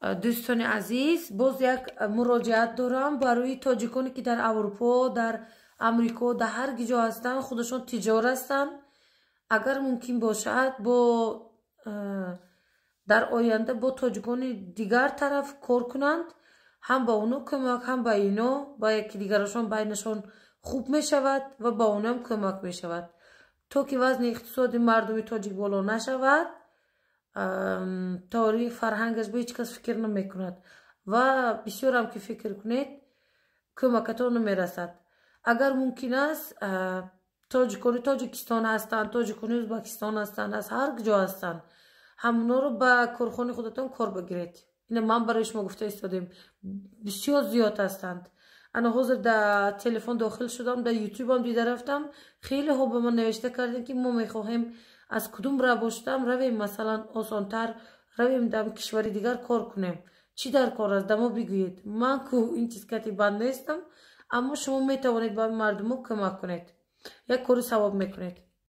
Дӯстони азиз, боз як муроҷиат дорам барои тоҷиконе, ки дар Аврупо, дар Амрико, дар ҳар ҷо ҳастанд, худашон тиҷор ҳастанд. Агар мумкин бошад, бо дар оянда бо тоҷикони дигар тараф кор кунанд, ҳам ба оно кӯмак, ҳам ба ино, ба яки дигарашон байнашон хуб мешавад ва ба онам кӯмак мешавад, то ки вазни иқтисоди мардуми тоҷик боло нашавад. Таърих, фарҳангаш ба ҳеҷ кас фикр намекунад ва бисёрам ки фикр кунед, кӯмакатон намерасад. Агар мумкин аст, тоҷикони Тоҷикистон ҳастанд, тоҷикони Ӯзбекистон ҳастанд, аз ҳар ҷо ҳастанд, ҳамоноро ба корхонаи худатон кор бигиред. Ина ман барои шумо гуфта истодем, бисёр зиёд ҳастанд. Ана ҳозир дар телефон дохил шудам, дар Ютубам дида рафтам, хелеҳо ба ман навишта кардем, ки мо мехоҳем аз кудум ра бошадам равем, масалан, осонтар равем, дар кишвари дигар кор кунем. Чӣ дар кор аст, да мо бигӯед. Ман ку ин чиз кати банд нестам, аммо шумо метавонед ба мардумо кӯмак кунед, як кори савоб мекунед.